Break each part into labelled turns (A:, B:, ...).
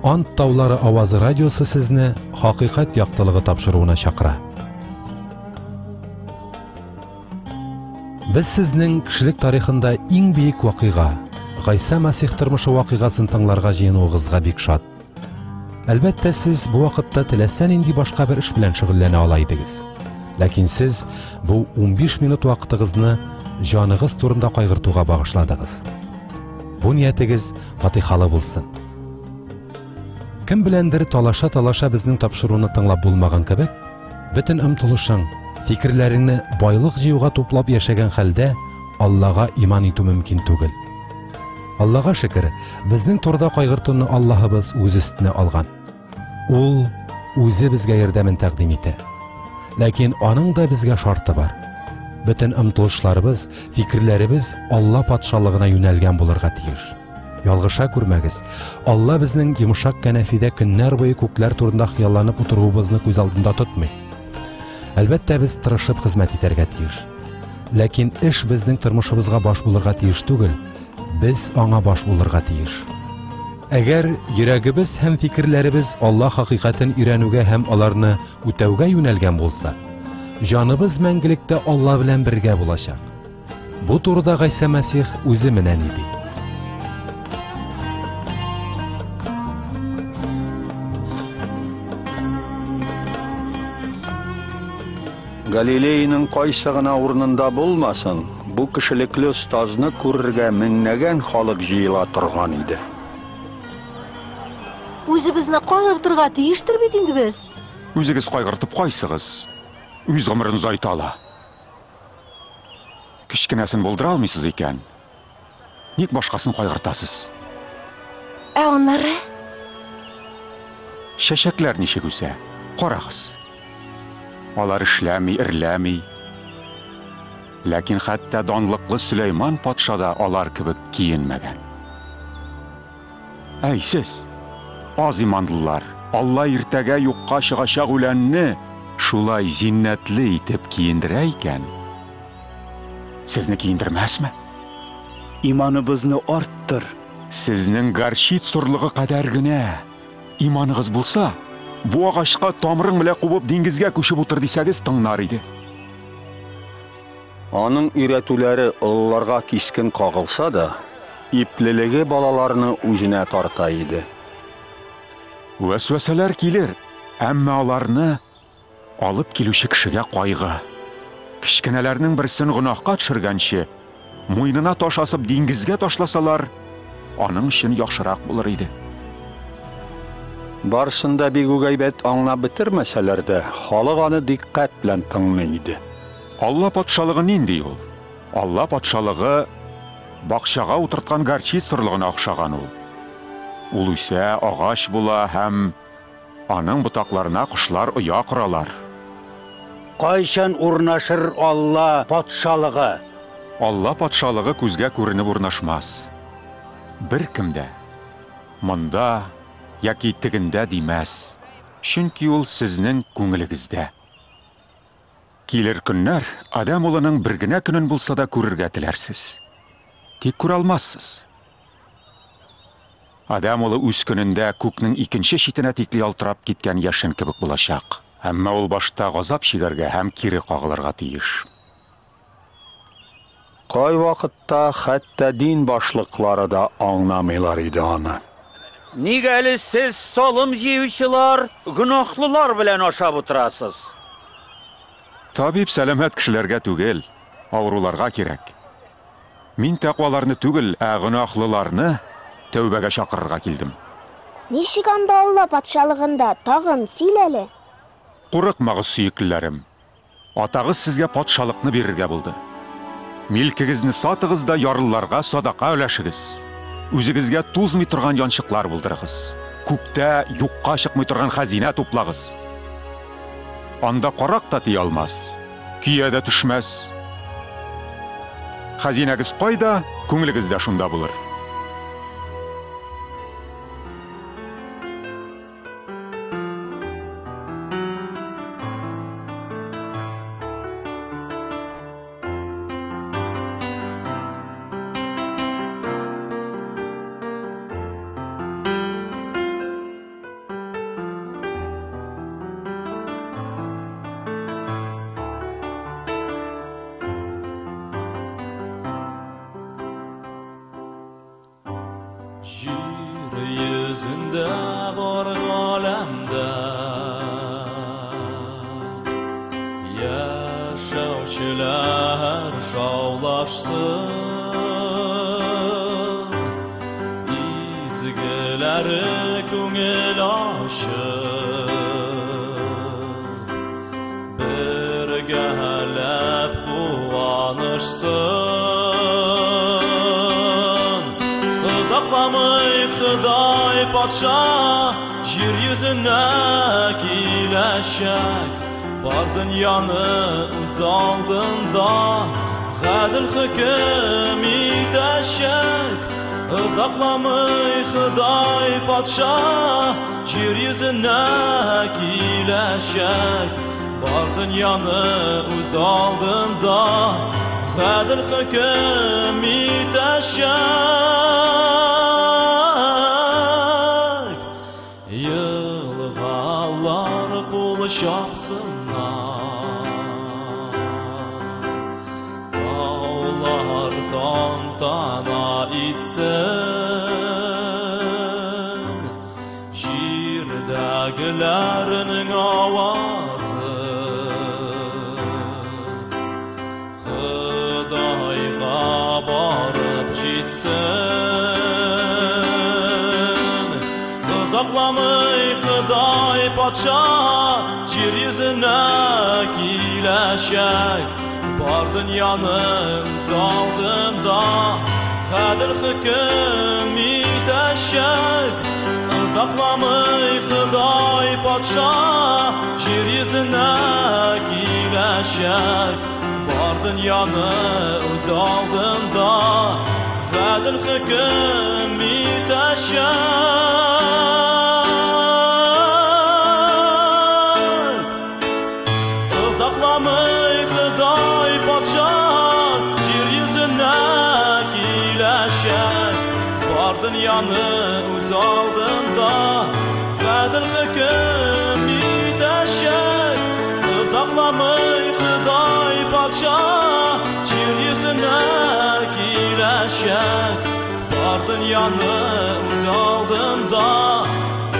A: Ант таулары авазы радиосы сезне хакыйкать яктылыгы тапшыруына чакыра. Без сезнең кешелек тарихында иң бөек вакыйга, Гайсә Мәсих тормышы вакыйгасын тыңларга җыенуыгызга бик шат. Әлбәттә, сез бу вакытта теләсә нинди башка бер эш белән шөгыльләнә ала идегез. Ләкин сез бу 15 минут вакытыгызны җаныгыз турында кайгыртуга багышладыгыз. Бу ниятегез фатихалы булсын. Кем беләндер талаша-талаша безнең тапшыруны тыңлап булмаган кебек, бөтен омтылышың, фикерләреңне байлык җыюга туплап яшәгән хәлдә Аллага иман итү мөмкин түгел. Аллага шөкер, безнең турыда кайгыртуны Аллаһыбыз үз өстенә алган. Ул үзе безгә ярдәмен тәкъдим итә. Ләкин аның да безгә шарты бар. Бөтен омтылышларыбыз, фикерләребез Алла патшалыгына юнәлгән булырга тиеш. Ялгыша күрмәгез. Алла безнең йомшак кәнәфидә көннәр буе күкләр турында хыялланып утыруыбызны күз алдында тотмый. Әлбәттә, без тырышып хезмәт итәргә тиеш. Ләкин эш безнең тормышыбызга баш булырга тиеш түгел, без аңа баш булырга тиеш. Әгәр йөрәгебез һәм фикерләребез Алла хакыйкатен өйрәнүгә һәм аларны үтәүгә юнәлгән булса, җаныбыз мәңгелектә Алла белән бергә булачак. Бу турыда Гайсә Мәсих үзе менә ни ди.
B: Галилеяның кайсы гына урынында булмасын, бу кешелекле остазны күрергә меңнәгән халык җыела торган иде.
C: Үзебезне кайгыртырга тиештер бит инде без.
D: Үзегез кайгыртып кайсыгыз үз гомерен озайта ала? Кечкенәсен булдыра алмыйсыз икән, ник башкасын кайгыртасыз?
C: Ә аннары?
D: Чәчәкләр ничек үсә? Карагыз. Алар эшләми, эрләми. Ләкин хәтта данлыклы Сөләйман патша да алар кебек киенмәгән. Әй сез, аз иманлылар, Алла иртәгә юкка чыгачак үләнне шулай зиннәтле итеп киендерә икән, сезне киендермәсме?
E: Иманыбызны арттыр.
D: Сезнең горчит сорлыгы кадәр генә иманыгыз булса, бу агачка тамырың белән кубып диңгезгә күчеп утыр дисәгез, тыңнар иде.
B: Аның өйрәтүләре олыларга кискен кагылса да, иплелеге балаларны үзенә тарта иде.
D: Вәсвәсәләр килер, әмма аларны алып килүче кешегә кайгы. Кечкенәләрнең берсен гөнаһка төшергәнче, муенына таш асып диңгезгә ташласалар, аның өчен яхшырак булыр иде.
B: Барсын да бик үк әйбәт аңлап бетермәсәләр дә, халык аны дикъкать белән тыңлый иде.
D: Алла патшалыгы нинди ул? Алла патшалыгы бакчага утырткан горчиц орлыгына охшаган ул. Ул үсә, агач була һәм аның ботакларына кошлар оя коралар.
F: Кайчан урнашыр Алла патшалыгы?
D: Алла патшалыгы күзгә күренеп урнашмас. Беркем дә монда яки тегендә димәс, чөнки ул сезнең күңелегездә. Килер көннәр, Адәм улының бер генә көнен булса да күрергә теләрсез. Тик күрә алмассыз. Адәм улы үз көнендә күкнең икенче читенә тикле ялтырап киткән яшен кебек булачак. Әмма ул башта газап чигәргә һәм кире кагылырга тиеш.
B: Кайвакытта хәтта дин башлыклары да аңламыйлар иде аны.
F: Нигә әле сез салым җыючылар, гөнаһлылар белән ашап утырасыз?
D: Табиб сәламәт кешеләргә түгел, авыруларга кирәк. Мин тәкъваларны түгел, ә гөнаһлыларны тәүбәгә чакырырга килдем.
G: Ничек анда Алла патшалыгында, тагын сөйлә әле.
D: Курыкмагыз, сөеклеләрем. Атагыз сезгә патшалыкны бирергә булды. Милкегезне сатыгыз да ярлыларга садака өләшегез. Үзегезгә тузмый торган янчыклар булдырыгыз. Күктә юкка чыкмый торган хәзинә туплагыз. Анда карак та тия алмас, көя дә төшмәс. Хәзинәгез кайда, күңелегез дә шунда булыр.
H: Җир йөзендә бар галәмдә Яшәүчеләр шаулашсын, Изгеләре күңел ачып, Бергәләп куанышсын. Озакламый Ходай патша җир йөзенә киләчәк. Бар дөньяны үз алдында гадел хөкем итәчәк. Озакламый Ходай патша җир йөзенә киләчәк. Бар дөньяны үз алдында гадел хөкем итәчәк. Елгалар кул чапсыннар, таулар тантана итсен, җирдәгеләрнең авазы Ходайга барып җитсен. Озакламый Ходай патша җир йөзенә киләчәк. Бар дөньяны үз алдында гадел хөкем итәчәк. Озакламый Ходай патша җир йөзенә киләчәк. Бар дөньяны үз алдында гадел хөкем итәчәк. Озакламый Ходай патша җир йөзенә киләчәк. Бар дөньяны үз алдында гадел хөкем итәчәк. Озакламый Ходай патша җир йөзенә киләчәк. Бар дөньяны үз алдында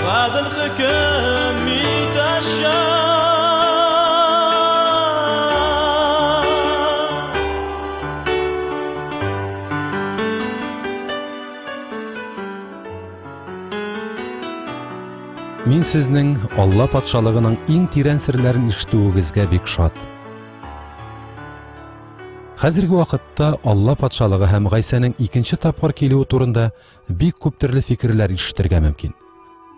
H: гадел хөкем итәчәк.
A: Мин сезнең Алла патшалыгының иң тирән серләрен ишетүегезгә бик шат. Хәзерге вакытта Алла патшалыгы һәм Гайсәнең икенче тапкыр килүе турында бик күп төрле фикерләр ишетергә мөмкин.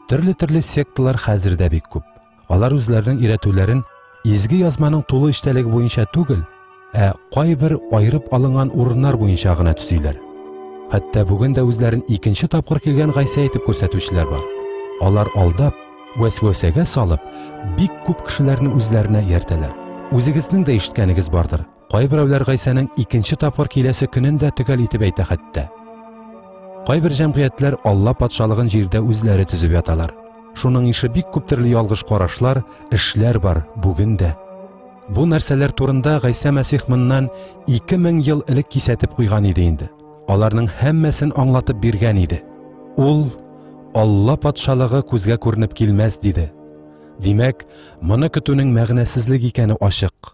A: Төрле-төрле секталар хәзер дә бик күп. Алар үзләренең өйрәтүләрен изге язманың тулы эчтәлеге буенча түгел, ә кайбер аерып алынган урыннар буенча гына төзиләр. Хәтта бүген дә үзләрен икенче тапкыр килгән Гайсә итеп күрсәтүчеләр бар. Алар алдап, вәсвәсәгә салып, бик күп кешеләрне үзләренә ияртәләр. Үзегезнең дә ишеткәнегез бардыр. Кайберәүләр Гайсәнең икенче тапкыр киләсе көнен дә төгәл итеп әйтә хәтта. Кайбер җәмгыятьләр Алла патшалыгын җирдә үзләре төзеп яталар. Шуның ише бик күп төрле ялгыш карашлар, эшләр бар бүген дә. Бу нәрсәләр турында Гайсә Мәсих моннан 2000 ел элек кисәтеп куйган иде инде. Аларның һәммәсен аңлатып биргән иде. Ул Алла патшалыгы күзгә күренеп килмәс диде. Димәк, моны көтүнең мәгънәсезлек икәне ачык.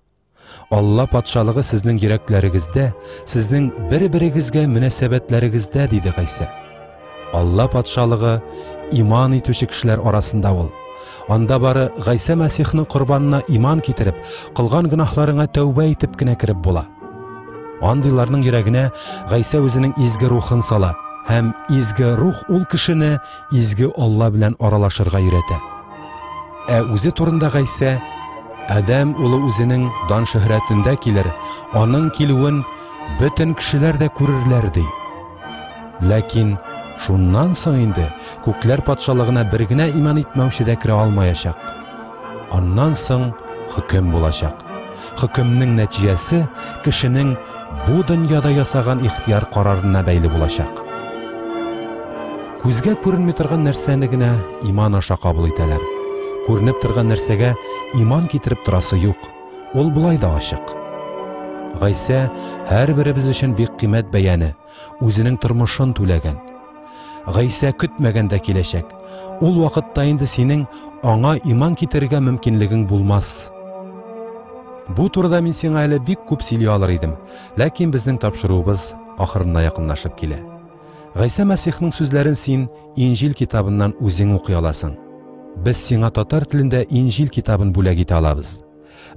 A: Алла патшалыгы сезнең йөрәкләрегездә, сезнең бер-берегезгә мөнәсәбәтләрегездә, диде Гайсә. Алла патшалыгы иман итүче кешеләр арасында ул. Анда бары Гайсә Мәсихның корбанына иман китереп, кылган гөнаһларыңа тәүбә итеп кенә кереп була. Андыйларның йөрәгенә Гайсә үзенең изге рухын сала һәм изге рух ул кешене изге Алла белән аралашырга өйрәтә. Ә үзе турында Гайсә: Адәм улы үзенең дан шөһрәтендә килер, аның килүен бөтен кешеләр дә күрерләр, ди. Ләкин шуннан соң инде күкләр патшалыгына бер генә иман итмәүче дә керә алмаячак. Аннан соң хөкем булачак. Хөкемнең нәтиҗәсе кешенең бу дөньяда ясаган ихтыяр карарына бәйле булачак. Күзгә күренми торган нәрсәне генә иман аша кабул итәләр. Күренеп торган нәрсәгә иман китереп торасы юк. Ул болай да ачык. Гайсә һәрберебез өчен бик кыйммәт бәяне, үзенең тормышын түләгән. Гайсә көтмәгәндә киләчәк. Ул вакытта инде синең аңа иман китерергә мөмкинлегең булмас. Бу турыда мин сиңа әле бик күп сөйли алыр идем, ләкин безнең тапшыруыбыз ахырына якынлашып килә. Гайсә Мәсихның сүзләрен син Инҗил китабыннан үзең укый аласың. Без сиңа татар телендә Инҗил китабын бүләк итә алабыз.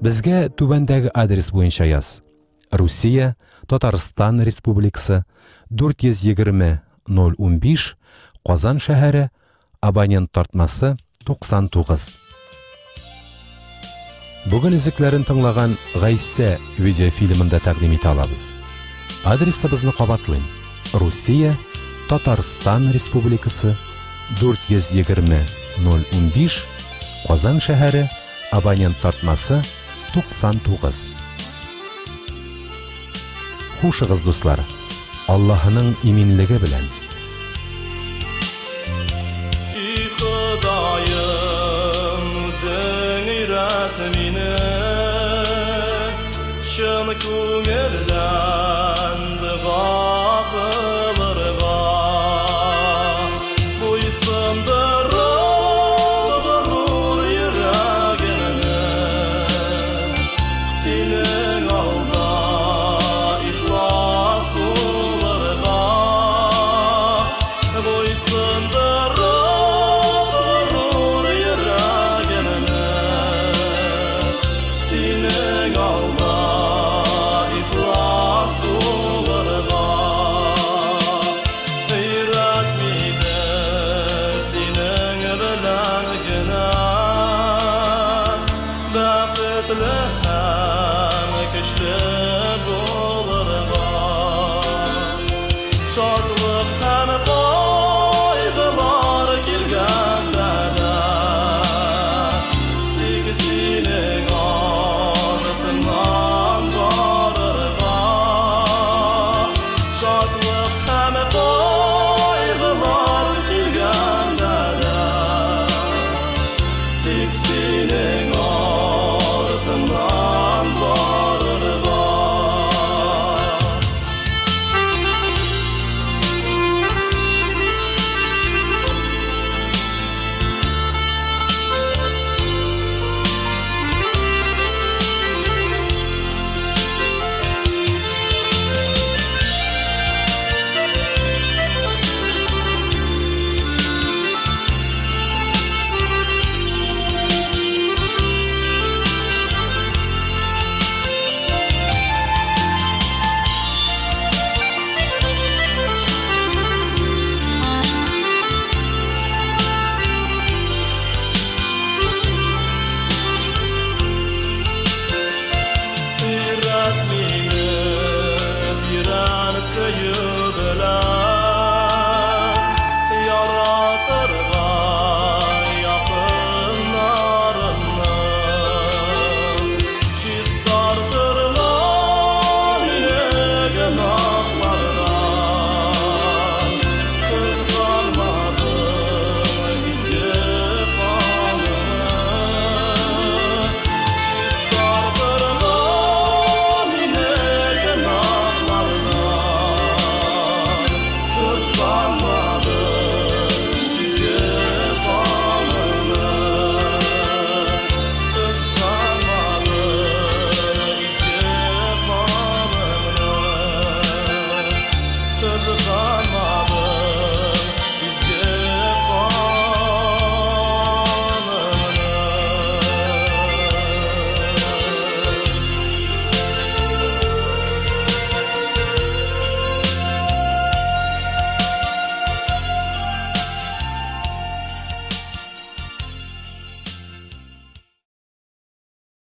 A: Безгә түбәндәге адрес буенча яз. Русия, Татарстан Республикасы, 420 015, Казан шәһәре, абонент тартмасы 99. Бүген өзекләрен тыңлаган Гайсә видеофильмын да тәкъдим итә алабыз. Адресыбызны кабатлыйм. Русия, Татарстан Республикасы, 420 015, Казан шәһәре, абонент тартмасы 99. Хушыгыз, дуслар. Аллаһының иминлеге белән.
H: И Ходаем, үзең өйрәт мине чын күңелдән дога кылырга. Буйсындырып горур йөрәгемне, синең алда ихлас булырга. Буйсындырып